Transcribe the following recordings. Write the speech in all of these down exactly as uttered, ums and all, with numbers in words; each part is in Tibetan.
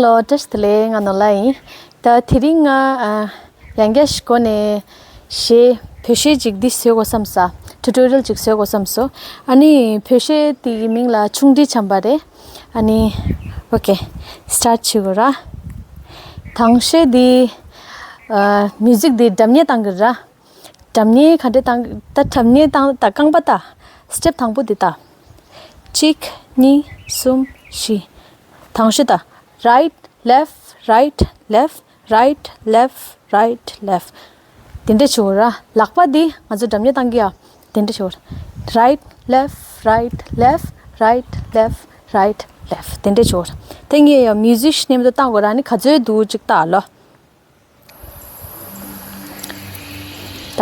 ཨོ། བཀྲ་ཤིས་བདེ་ལེགས། ང་ནོར་ལྷ་ཡིན། ད་དེ་རིང་ང་ཨ་ཡང་བསྐྱར་ཞིག་སྒོ་ནས་གཞས་བོད་གཞས་ཅིག་འདི་བཟོ་དགོས་བསམ་ས། ཊུ་ཊོ་རི་ཡལ་ཅིག་བཟོ་དགོས་བསམ་སོང་། ཨ་ནི་བོད་གཞས་དེ་གི་མིང་ལ་ཆུང་འདྲིས་བྱམས་པ་རེད། ཨ་ནི་ཨོ་ཁེ། སི་ཊར་ཊི་བྱེད་དགོས་ར། དང་ཤོས་དེ་ཨ་མིའུ་ཟིག་དེ་སྒྲ་སྙན་བཏང་གི་ར། སྒྲ་སྙན་ག་འདྲ་བཏང་། ད་སྒྲ་སྙན་བཏང་། ད་རྐང་པ་ད། སི་ཊེབ་དང་པོ་འདི་ད། གཅིག་གཉིས། གསུམ། བཞི། དང་ཤོས་ད། རའིཊ་ལེཕཊ་རའིཊ་ལེཕཊ་རའིཊ་ལེཕཊ་རའིཊ་ལེཕཊ། དེ་འདྲ་བྱེད་དགོས་ར། ལག་པ་འདི་ང་ཚོ་སྒྲ་སྙན་བཏང་གི་ཡ། དེ་འདྲ་བྱེད་དགོས་ར། རའིཊ་ལེཕཊ་རའིཊ་ལེཕཊ་རའིཊ་ལེཕཊ་རའིཊ་ལེཕཊ། དེ་འདྲ་བྱེད་དགོས་ར། དེ་ངས་ཡ་མིའུ་ཟིག་ཤི་ནེམ་དུ་བཏང་དགོས་ར། ནི་ག་ཚོད་འདུག་ཅིག་ལྟ་ལོ། ད།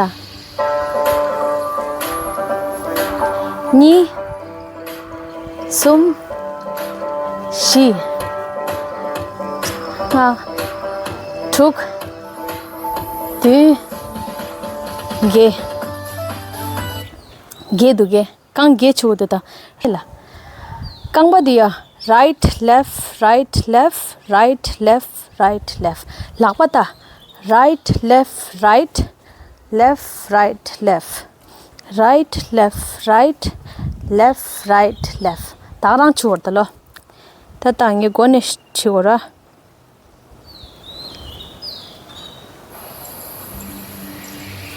གཉིས། གསུམ། བཞི། ལྔ། དྲུག་བདུན། བརྒྱད། བརྒྱད་འདུག་གས། རྐང་བརྒྱད་བྱེད་དགོས་འདུག་ད། ཧེ་ལ། རྐང་པ་འདི་ཡ། རའིཊ་ལེཕཊ་རའིཊ་ལེཕཊ་རའིཊ་ལེཕཊ་རའིཊ་ལེཕཊ། ལག་པ་ད། རའིཊ་ལེཕཊ་རའིཊ་ལེཕཊ་རའིཊ་ལེཕཊ། རའིཊ་ལེཕཊ་རའིཊ་ལེཕཊ་རའིཊ་ལེཕཊ། ད་ག་རང་བྱེད་དགོས་ར་ད་ལོ། ད་ད་ངས་སྒོ་ནས་བྱེད་དགོས་ར།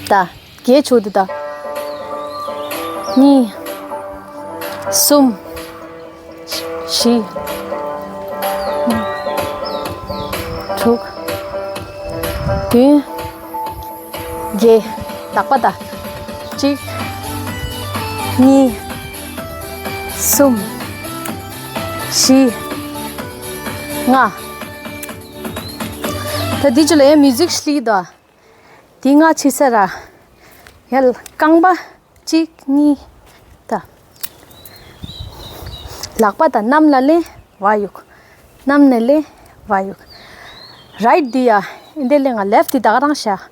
ད། བརྒྱད་བྱེད་དགོས་འདུག་ད། གཉིས། གསུམ། བཞི། དྲུག་བདུན། བརྒྱད། ལག་པ་ད། གཅིག་གཉིས། གསུམ། བཞི། ལྔ། ད་འདི་ཚོ་ལ་ཡང་མིའུ་ཟིག་ཤི་ལི་དོ། འདི་ལྔ་བྱས་ཚར་ར། ཡ། རྐང་པ་གཅིག་གཉིས། ད། ལག་པ་ད་གནམ་ལ་ལེན། བ་གཡུག་གནམ་ནས་ལེན། བ་གཡུག་རའིཊ་འདི་ཡ། འདི་ལེན། ང་ལེཕཊ་འདི་ད་ག་རང་བཞག་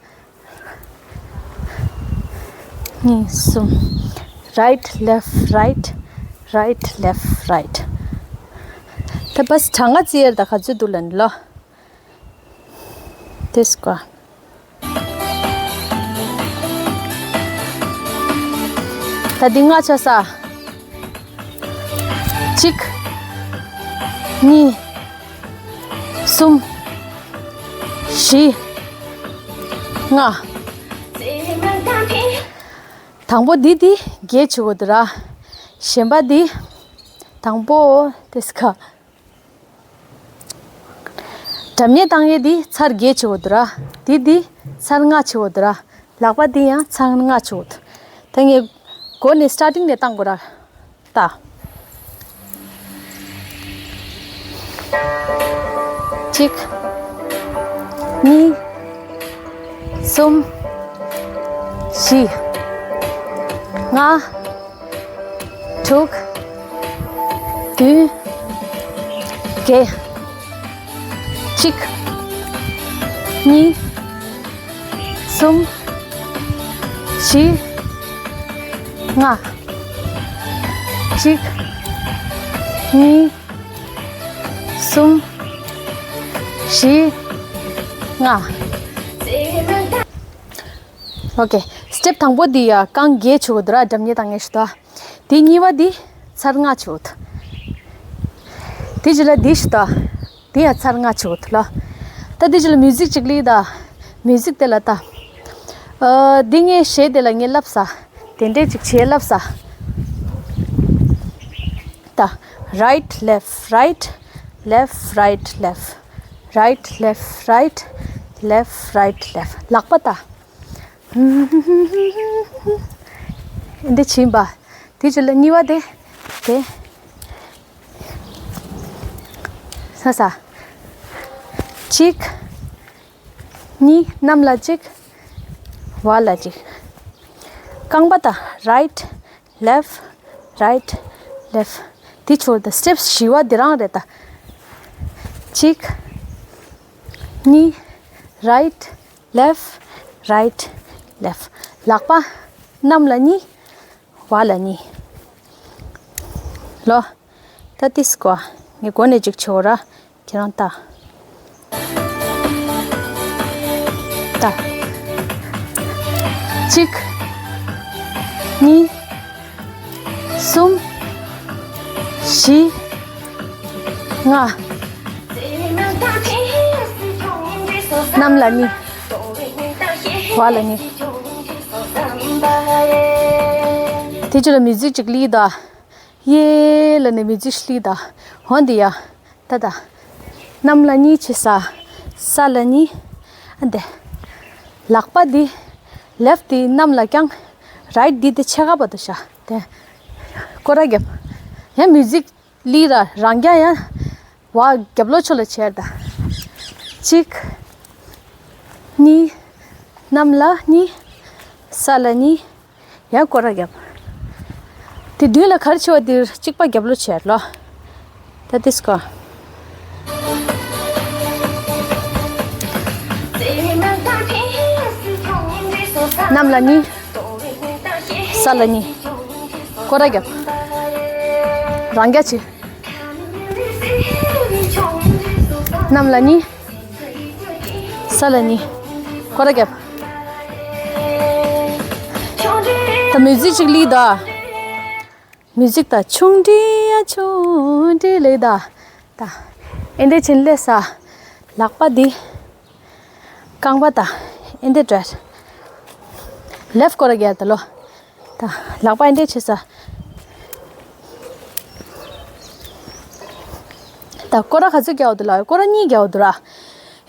གཉིས། གསུམ། རའིཊ་ལེཕཊ་རའིཊ་རའིཊ་ལེཕཊ་རའིཊ། ད་བས་གྲངས་ཀ་བརྩི་ཡར་ད་ག་ཚོད་འདུག་ལབ་ནི་ལོ། དེ་སྐོར། ད་འདི་ལྔ་བྱས་ས། གཅིག་གཉིས། གསུམ། བཞི། ལྔ། དང་པོ་འདི་འདི་བརྒྱད་བྱེད་དགོས་འདུག་ར། གཞན་པ་འདི། དང་པོ་དེ་སྐ། སྒྲ་སྙན་བཏང་ཡས་འདི་ཚར་བརྒྱད་བྱེད་དགོས་འདུག་ར། འདི་འདི་ཚར་ལྔ་བྱེད་དགོས་འདུག་ར། ལག་པ་འདི་ཡང་ཚར་ལྔ་བྱེད་དགོས་འདུག་ད་ངས་སྒོ་ནས་སི་ཊར་ཊིང་ནས་བཏང་དགོས་ར། ད། གཅིག་གཉིས། གསུམ། བཞི། ལྔ། དྲུག་བདུན། བརྒྱད། གཅིག་གཉིས། གསུམ། བཞི། ལྔ། གཅིག་གཉིས། གསུམ། བཞི། ལྔ། ཨོ་ཁེ། སི་ཊེབ་དང་པོ་འདི་ཡ་རྐང་བརྒྱད་བྱེད་དགོས་འདུག་ར། སྒྲ་སྙན་བཏང་ངེས་ཤིག་ད། དེ་གཉིས་པ་འདི་ཚར་ལྔ་བྱེད་དགོས་འདུག་དེ་རྗེས་ལ་འདི་ཤིག་ད། འདི་ཡ་ཚར་ལྔ་བྱེད་དགོས་འདུག་ལ། ད་དེ་རྗེས་ལ་མིའུ་ཟིག་ཅིག་ལི་ད། མིའུ་ཟིག་དེ་ལ་ད། ཨ། འདི་ངས་གཞས་དེ་ལ་ངས་ལབ་ས། དེ་འདྲས་ཅིག་བྱས་ལབ་ས། ད། རའིཊ་ལེཕཊ་རའིཊ་ལེཕཊ་རའིཊ་ལེཕཊ། རའིཊ་ལེཕཊ་རའིཊ་ལེཕཊ་རའིཊ་ལེཕཊ། ལག་པ་ད། འདི་བྱིན་པ། དེ་ཚོ་ལ་གཉིས་པ་དེ། དེ། ས་ས། གཅིག་གཉིས། གནམ་ལ་གཅིག་བར་ལ་གཅིག་རྐང་པ་ད། རའིཊ། ལེཕཊ། རའིཊ། ལེཕཊ། དེ་ཚོ་ད་སི་ཊེབ་བཞི་པ་འདི་རང་རེད་ད། གཅིག་གཉིས། རའིཊ། ལེཕཊ། རའིཊ། ལེཕཊ། ལག་པ། གནམ་ལ་གཉིས། བར་ལ་གཉིས། ལོ། ད་ཏིས་ཀོ། ངས་སྒོ་ནས་ཅིག་བྱེད་འོ་ར། ཁྱེད་རང་ལྟ། གཅིག་གཉིས། གསུམ། བཞི། ལྔ། གནམ་ལ་གཉིས། བ་ལ་གཉིས། དེ་ཅི་ལ་མིའུ་ཛིག་ཅིག་ལི་ད། ཡེ་ལ་ནི་མིའུ་ཛིག་ལི་ད། འོན་ཏེ་ཡ། ད་ད། གནམ་ལ་གཉིས་བྱས་ས། ས་ལ་གཉིས། ཨ་འདི། ལག་པ་འདི། ལེཕ་འདི་གནམ་ལ་བརྐྱང་། རའིཊ་འདི་དེ་ཕྱེད་ཀ་བར་དུ་བཞག་དེ། སྐོར་ར་བརྒྱབ། ཡང་མིའུ་ཛིག་ལི་ར་རང་རྐྱ་ཡང་། བ་རྒྱབ་ལོགས་ཕྱོགས་ལ་བྱས་ད། གཅིག་གཉིས། གནམ་ལ་གཉིས། ས་ལ་གཉིས། ཡང་སྐོར་ར་བརྒྱབ། དེ་མདུན་ལ་ག་རེ་བྱེད་པ་དེ་གཅིག་པ་རྒྱབ་ལོགས་བྱས་ལོ། ད་དེ་སྐོར། གནམ་ལ་གཉིས། ས་ལ་གཉིས། སྐོར་ར་བརྒྱབ། རང་རྐྱ་བྱེད། གནམ་ལ་གཉིས། ས་ལ་གཉིས། སྐོར་ར་བརྒྱབ། ད་མིའུ་ཛིག་ཅིག་ལི་ད། མིའུ་ཛིག་ད་ཆུང་འདྲིས་ཡ་ཆུང་འདྲིས་ལི་ད། ད། ཨེ་འདྲས་བྱིན་ལས་ས། ལག་པ་འདི། རྐང་པ་ད། ཨེ་འདྲས་འདྲ། ལེཕ་སྐོར་ར་བརྒྱབ་ད་ལོ། ད་ལག་པ་ཨེ་འདྲས་བྱེད་ས། ད་སྐོར་ར་ག་ཚོད་རྒྱག་འོ་འདུག་ལ། སྐོར་ར་གཉིས་རྒྱག་འོ་འདུག་ར།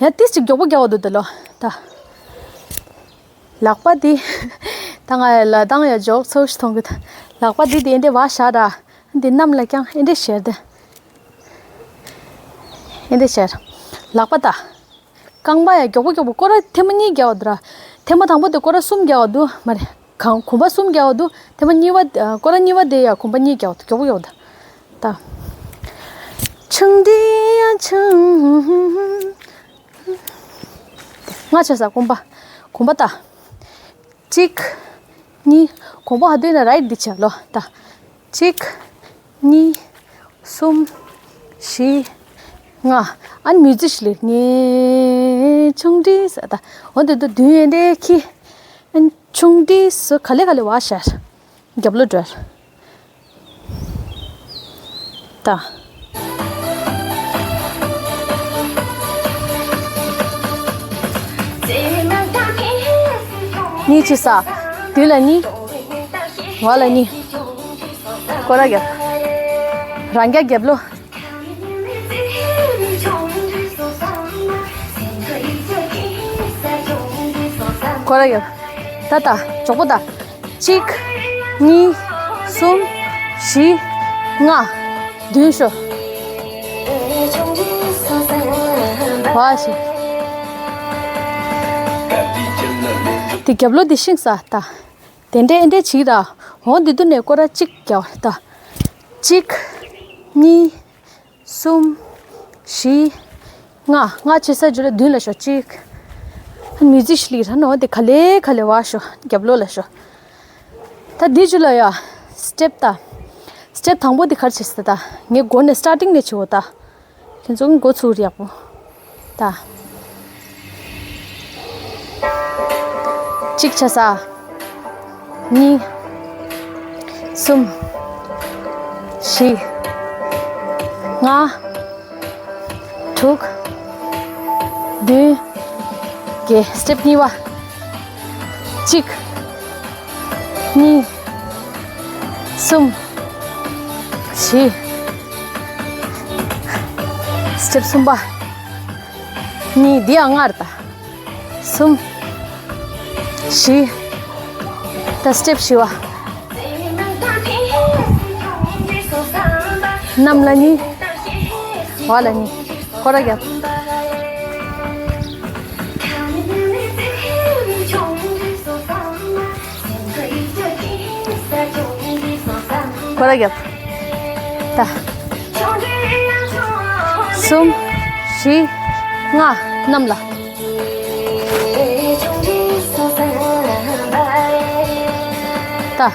ཡང་ཏིས་ཅིག་མགྱོགས་པོ་རྒྱག་འོ་འདུག་ད་ལོ། ད་ལག་པ་འདི། ད་ང་ལ་དང་ཡ་འཇོག་ཚོགས་ཤིག་མཐོང་གི་ད། ལག་པ་འདི་དེ་ཨེ་འདྲས་བ་ཤ་ར། འདི་གནམ་ལ་བརྐྱང་ཨེ་འདྲས་བྱེད་དེ། ཨེ་འདྲས་བྱེད། ལག་པ་ད། རྐང་པ་ཡང་མགྱོགས་པོ་མགྱོགས་པོ་སྐོར་ར་ཐེངས་མ་གཉིས་རྒྱག་འོ་འདུག་ར། ཐེངས་མ་དང་པོ་དེ་སྐོར་ར་གསུམ་རྒྱག་འོ་འདུག་མ་རེད། གང་གོམ་པ་གསུམ་རྒྱག་འོ་འདུག་ཐེངས་མ་གཉིས་པ་ཨ། སྐོར་ར་གཉིས་པ་དེ་ཡང་གོམ་པ་གཉིས་རྒྱག་འོ་འདུག་མགྱོགས་པོ་མགྱོགས་པོ་འདུག་ད། ཆུང་འདྲིས་ཡ་ཆུང་། ལྔ་བྱས་ས་གོམ་པ། གོམ་པ་ད། གཅིག་གཉིས། གོམ་པ་ཧ་དུས་ན་རའིཊ་འདི་བྱས་ལོ་ད། གཅིག་གཉིས། གསུམ། བཞི། ལྔ། ཨ་ནི་མིའུ་ཛིག་ལི་ངའི་ཆུང་འདྲིས་ས་ད། འོ་འདི་དུ་དུས་ཡན་དེ་ཁི། ཨ་ནི་ཆུང་འདྲིས་སུ་ག་ལེ་ག་ལེ་བ་ཤར། རྒྱབ་ལོ་འགྲོ། ད། གཉིས་བྱས་ས། མདུན་ལ་གཉིས། འོག་ལ་གཉིས། སྐོར་ར་རྒྱབ། རང་རྐྱ་རྒྱབ་ལོ། སྐོར་ར་རྒྱབ། ད་ད་མགྱོགས་པོ་ད། གཅིག་གཉིས། གསུམ། བཞི། ལྔ། བདུན་ཤོག་བ་ཞིག་དེ་རྒྱབ་ལོ་དེ་ཤིང་ས་ད། དེ་འདྲས་འདྲས་བྱིས་ར། འོང་འདི་དུ་ནས་སྐོར་ར་གཅིག་རྒྱབ་ད། གཅིག་གཉིས། གསུམ། བཞི། ལྔ། ལྔ་བྱེད་ས་ཇུ་ལ་བདུན་ལ་ཤོག་གཅིག་མིའུ་ཛིག་ཤིག་ལི་ར་ནོ་དེ་ག་ལེ་ག་ལེ་བ་ཤོག་རྒྱབ་ལོ་ལ་ཤོག་ད་འདི་ཇུ་ལ་ཡ། སི་ཊེབ་ད། སི་ཊེབ་དང་པོ་དེ་ག་རེ་བྱེད་ས་ད། ངས་མགོ་ནས་སི་ཊར་ཊིང་ནས་བྱེད་འོ་ད། ཁྱེད་ཚོ་མགོ་ཚུགས་རེ་ཡག་པོ། ད། གཅིག་བྱས་ས། གཉིས། གསུམ། བཞི། ལྔ། དྲུག་བདུན། བརྒྱད། སི་ཊེབ་གཉིས་པ། གཅིག་གཉིས། གསུམ། བཞི། སི་ཊེབ་གསུམ་པ། གཉིས། འདི་ཡང་ལྔ་རེད་ད། གསུམ། བཞི། ད་སི་ཊེབ་བཞི་བ། གནམ་ལ་གཉིས། འོག་ལ་གཉིས། སྐོར་ར་རྒྱབ། སྐོར་ར་རྒྱབ། ད། གསུམ། བཞི། ལྔ། གནམ་ལ། ད།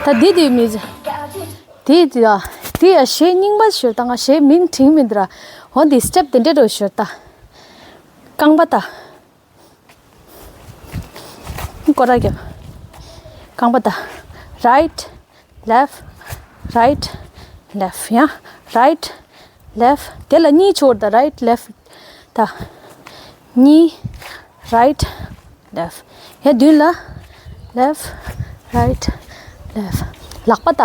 ད་འདི་འདི་མི་འདི་འདི་ཡ་འདི་ཡ་གཞས་རྙིང་པ་ཤོར་ད། ང་གཞས་མིང་དྲན་མི་འདུག་ར། འོ་འདི་སི་ཊེབ་དེ་འདྲ་འགྲོ་ཤོར་ད། རྐང་པ་ད། སྐོར་ར་རྒྱབ། རྐང་པ་ད། རའིཊ། ལེཕྚ། རའིཊ། ལེཕྚ། ཡང་རའིཊ། ལེཕྚ། དེ་ལ་གཉིས་ཤོར་ད། རའིཊ་ལེཕྚ། ད། གཉིས། རའིཊ། ལེཕྚ། ཡང་མདུན་ལ། ལེཕྚ། རའིཊ། ལེཕྚ། ལག་པ་ད།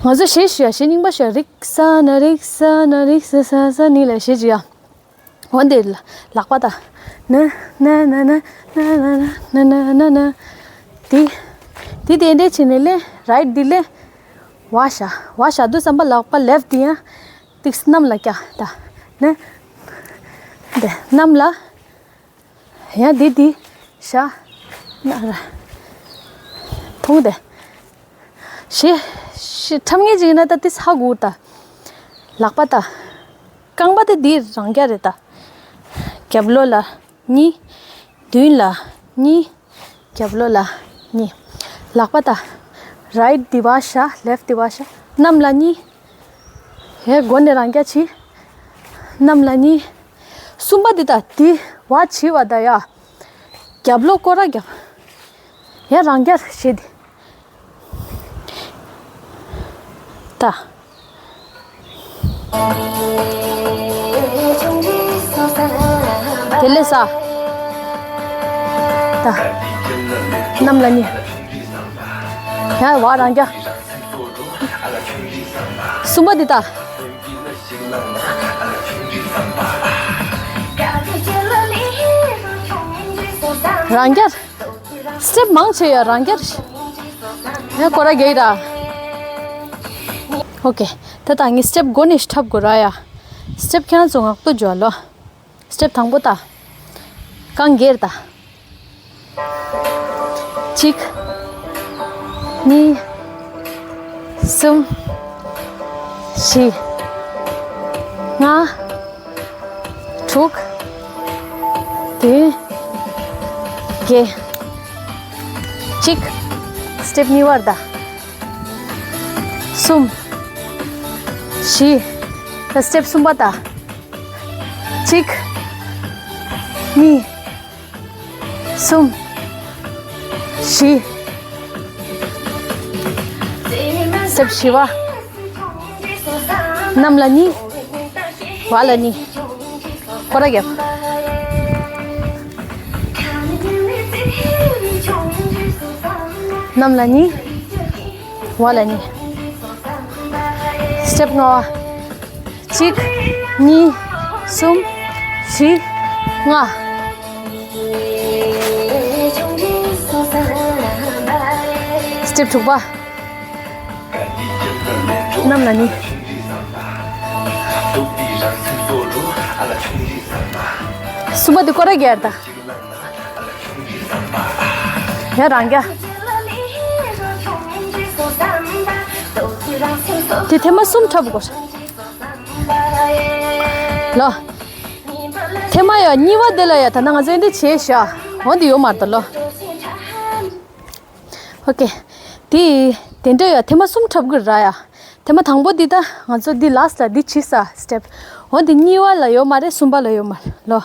ང་ཚོ་གཞས་ཞུ་ཡ་གཞས་རྙིང་པ་ཞུ་ཡ། རིག་ས་ན་རིག་ས་ན་རིག་ས་ས་ས་ནི་ལ་གཞས་ཞུ་ཡ། འོ་འདི་ལག་པ་ད། ན་ན་ན། དེ་དེ་འདྲས་བྱས་ནས་ལེ་རའིཊ་འདི་ལེ། བ་ཞ་བ་ཞ་དུས་ཙམ་པ་ལག་པ་ལེཕྚ་འདི་ཡང་ཏིག་གནམ་ལ་བཀྱག་ད། ན། འདི་གནམ་ལ། ཡང་འདི་འདི་ཞ་ན་ར། མཐོང་དེ། ཞེ་ཞེ་ཁྲམ་ངེས་ཅིག་ཡིན་ན་ད་ཏིག་ཧ་གོ་ད། ལག་པ་ད། རྐང་པ་དེ་འདི་རང་རྐྱ་རེད་ད། རྒྱབ་ལོགས་ལ་གཉིས། མདུན་ལ་གཉིས། རྒྱབ་ལོགས་ལ་གཉིས། ལག་པ་ད། རའིཊ་འདི་བ་ཞ་ལེཕྚ་འདི་བ་ཞ། གནམ་ལ་གཉིས། ཧེ་མགོ་ནས་རང་རྐྱ་ཕྱི། གནམ་ལ་གཉིས། གསུམ་པ་འདི་ད་འདི་བ་ཕྱི་བ་ད་ཡ། རྒྱབ་ལོགས་སྐོར་ར་རྒྱབ། ཡ་རང་རྐྱ་ཞེས་འདི། ད། དེ་ལས་ས། ད། གནམ་ལ་ནི། ཡ་བ་རང་རྐྱ། གསུམ་པ་འདི་ད། རང་རྐྱ། སི་ཊེབ་མང་ཆེ་ཡ་རང་རྐྱ། ཡ་སྐོར་ར་རྒྱག་ར། ཨོ་ཀེ། ད་ད་ངས་སི་ཊེབ་མགོ་ནས་འཁྲབ་དགོས་ར་ཡ། སི་ཊེབ་ཁྱེད་རང་ཚོ་ངག་ཏུ་འཇོག་ལོ། སི་ཊེབ་དང་པོ་ད། རྐང་སྒེར་ད། གཅིག་གཉིས། གསུམ། བཞི། ལྔ། དྲུག་བདུན། བརྒྱད། གཅིག་སི་ཊེབ་གཉིས་པར་ད། གསུམ། བཞི། ད་སི་ཊེབ་གསུམ་པ་ད། གཅིག་གཉིས། གསུམ། བཞི། སི་ཊེབ་བཞི་པ། གནམ་ལ་གཉིས། བ་ལ་གཉིས། སྐོར་ར་རྒྱབ། གནམ་ལ་གཉིས། བ་ལ་གཉིས། སི་ཊེབ་ལྔ་པ། གཅིག་གཉིས། གསུམ། བཞི། ལྔ། སི་ཊེབ་དྲུག་པ། གནམ་ལ་གཉིས། གསུམ་པ་འདི་སྐོར་ར་རྒྱག་ད། ཡ་རང་རྐྱ། དེ་ཐེངས་མ་གསུམ་འཁྲབ་དགོས། ལོ། ཐེངས་མ་ཡ་གཉིས་པ་དེ་ལ་ཡ་ད་ན་ང་ཚོ་འདི་བྱས་ཤག་འོ་འདི་ཡོད་མ་རེད་ད་ལོ། ཨོ་ཀེ། དེ་དེ་འདྲ་ཡ་ཐེངས་མ་གསུམ་འཁྲབ་དགོས་ར་ཡ། ཐེངས་མ་དང་པོ་འདི་ད་ང་ཚོ་འདི་ལ་སི་ཊི་ལ་འདི་བྱས་ས་སི་ཊེབ། འོ་འདི་གཉིས་པ་ལ་ཡོད་མ་རེད། གསུམ་པ་ལ་ཡོད་མ་རེད་ལོ།